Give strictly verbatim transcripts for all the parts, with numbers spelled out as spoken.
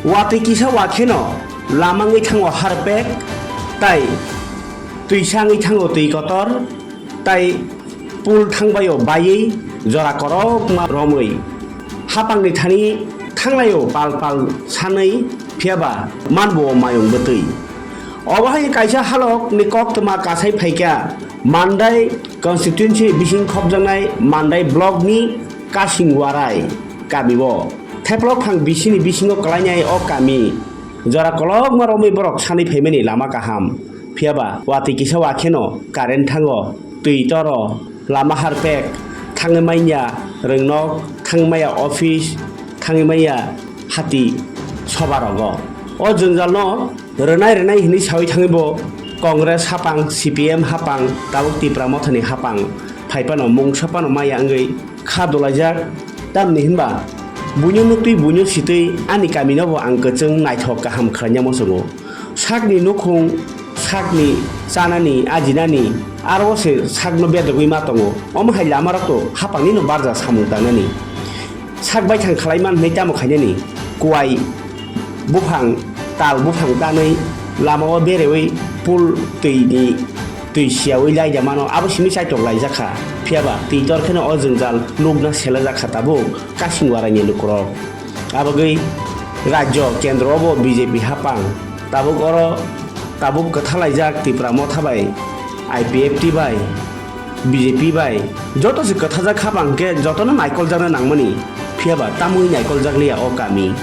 Watwi kisa wakheno lama wngwi thango harpek, tai twisa wngwi thango twi kotor, tai pul thangbaio baiwi jora korokma romwi hapangni thani thanglaio pal pal sanwi, phiyaba manbo mayung bwtwi. Obo hai kaisa halokni koktwma kasai phaikha Mandai constituency bising khopjaknai Mandai block ni Kasing Warai kamio. Theplok phang bisini bisingo kwlainai o kami jora kolokma romwi borok sanwi phaimani lama kaham. Phiyaba watwi kisa wakheno current thango, twi toro, lama harpek, thangwi manya rwngnok, thangwi maya office, thangwi maya hati soba rogo. O jwngjalno rwnai rwnai hinwi sawi thangwi bo Congress hapang, C P M hapang, tabuk Tipra Mothani hapang phaiphano mungsa phano maya wngwi kha dolaijak. Tamni hinba buino nuktwi buino sitwi ani kamino bo ang kwchwng naithok kaham khlaina muchungo. Sakni nukhung, sakni chanani, ajinani, aro se sakno bedogwi ma tongo. Omo hai lamarok to hapangni no barja samung tangnani. Sak baithang khlai man hinwi tamo khainani? Kuai buphang, tal buphang tanwi lamao berewi pul twi ni twi siyawi laida mano, abo simi chaitok laijak kha. Phiyaba twi tor kheno o jwngjal nukna selajak kha tabuk Kasing Waraini lukurok. Abagwi rajyo kendro bo B J P hapang. Tabuk oro tabuk kwthalaijak Tipra Motha bai, I P F T bai, B J P bai. Joto se kwthajak hapang khe jotono naikoljakna nangmani. Phiyaba tamwi naikoljakliya o kami.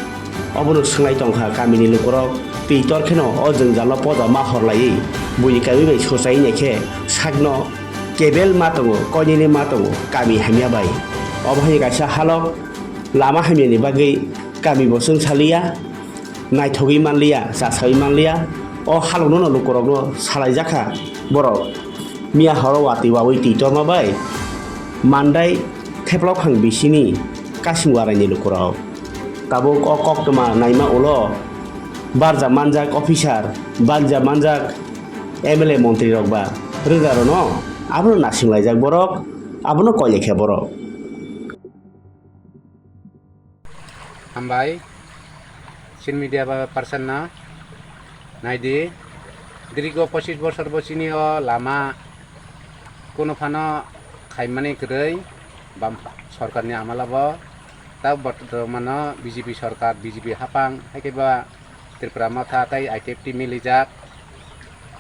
Obono swnglai tongkha kamini lukurok. Twi tor kheno o jwngjalo poda ma horlaiwi buini kami bai sochai naikhe sakno kebel ma tongo, koinene ma tongo kami hamya bai. Obo hai kaisa halok. Lama hamyani bagwi kami bo chwngsaliya, naithogwi manliya, chasawi manliya, o halokno no lukurokno salaijakha borok. Miya horo watwi wawi twi torma bai Mandai theplok phang bisini Kasing Waraini lukurok. Tabuk o koktwma naima ulo barja manjak officer, barja manjak M L A montri rok ba rwngjarono abono nasinglai jak borok, abono koilai kha borok. Hambai, chini media ba person no naidi, dirgo pochis bosor bo chini o lama kuno phano khaimani kwrwi, bam sorkar ni amala bo, ta bortomano B J P sorkar, B J P hapang, hai khe ba Tripura Motha tei I T F T milijak,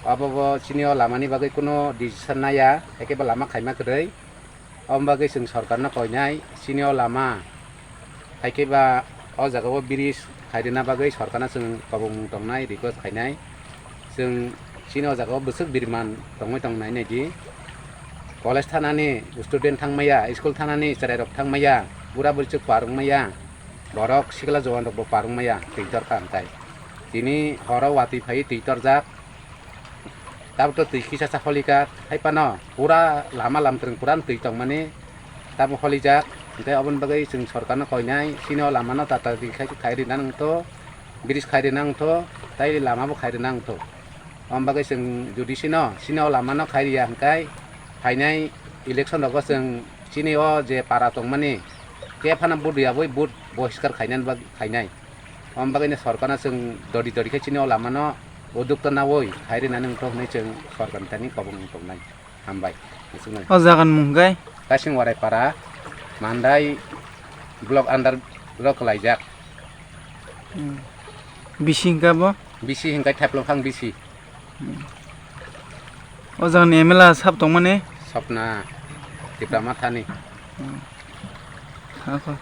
obo bo chini o lama ni bagwi kuno decision naya, hai khe ba lama khaima kwrwi. Omo bagwi chwng sorkarno koinai, chini o lama, hai khe ba o jaga o bridge khai rwna bagwi sorkarno chwng kobongmung tongnai, request khainai. Chwng chini o jaga o bwswk biriman tongwi tongnai naidi. College thanani student thangmaya, school thanani chwrairok thangmaya, bura bwrwichwk par wngmaya, borok sikla juan rokbo par wngmaya, twi torkha hwnkhe. Tini horo watwi phaiwi twi torjak. Tabuk to twi kisa sa holikha, hai phano pura lama lamtrwng pura twi tongmani tabuk holijak. Hwnkhe oboni bagwi chwng sorkarno koinai, chini o lamano tata twi khai, khai rina nangtho, bridge khai rina nangtho, tei lama bo khai rina nangtho. Om bagwi chwng jodi chino, chini o lamano khai riya hwnkhe phainai election rogo chwng chini o je para tongmani khe phano vote rwyawi vote bohiskar khainani bagwi khainai. Om bagwino sorkarno chwng dori dori khe chini o lamano udukta nawi khai rinani wngkha hwnwi chwng sorkarni thani kobong tongnai. Hambai. O jagan mung khe? Kasing Warai para, Mandai block under ro kwlaijak. Hmm. Bisi hwnkha bo? Bisi hwnkha Thaiplongphang bisi. Hmm. O jagani M L A sab tongmani? Sopna Tipra Mathani. Hmm. Ako.